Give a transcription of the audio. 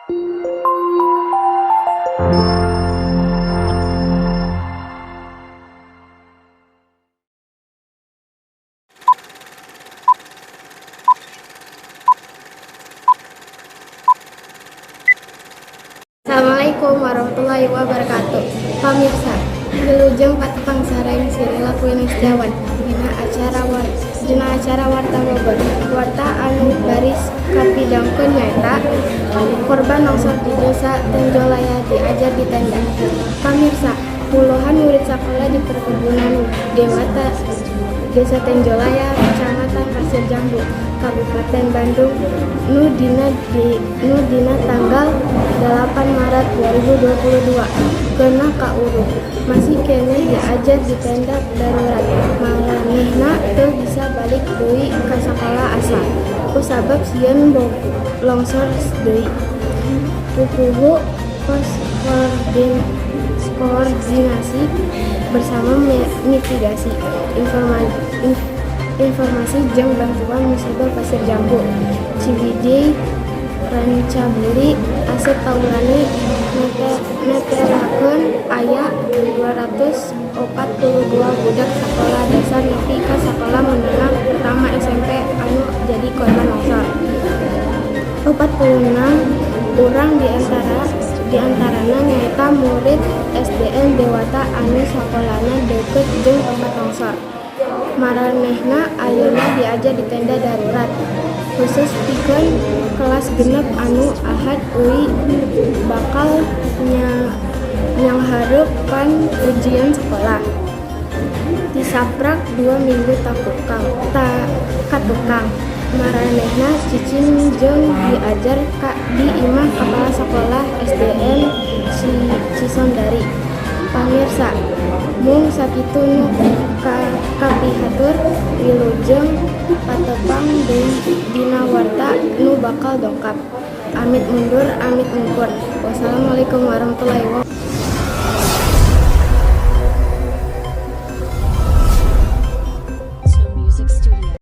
Assalamualaikum warahmatullahi wabarakatuh. Pamirsa, wilujeng patepang sareng Sirila Queen Setiawan dina acara Warta Bogor. Warta anu baris kapidangkeun nyaeta korban longsor di Desa Tenjolaya diajar di tenda. Pamirsa, puluhan murid sekolah di perkebunan Dewata, Desa Tenjolaya, Kecamatan Pasir Jambu, Kabupaten Bandung, nu dina tanggal 8 Maret 2022 kena kaurug, masih keneh diajar di tenda darurat. Maranehna teu bisa balik deui ka sakolah asal kusabab sieun longsor deui. Pupuhu pos koordinasi bersama mitigasi informasi jeung bantuan musibah Pasir Jambu, Ciwidey, Rancabali, Asep Taulani netelakeun aya 242 budak sakola dasar nepi ka sakola menengah pertama SMP anu jadi korban longsor. 46 urang diantarana nyaeta murid SDN Dewata anu sakolana deukeut jeung tempat longsor. Maranehna ayeuna diajar di tenda darurat khusus pikeun kelas 6 anu Ahad ieu bakal nyanghareupan ujian sekolah. Tisaprak 2 minggu katukang, maranehna cicing jeung diajar di imah Kepala Sekolah SDN Cisondari. Pamirsa, mung sakitu nu kapihatur. Wilujeng patepang deui dina warta nu bakal dongkap. Amit mundur, amit mungkur. Wassalamualaikum warahmatullahi wabarakatuh.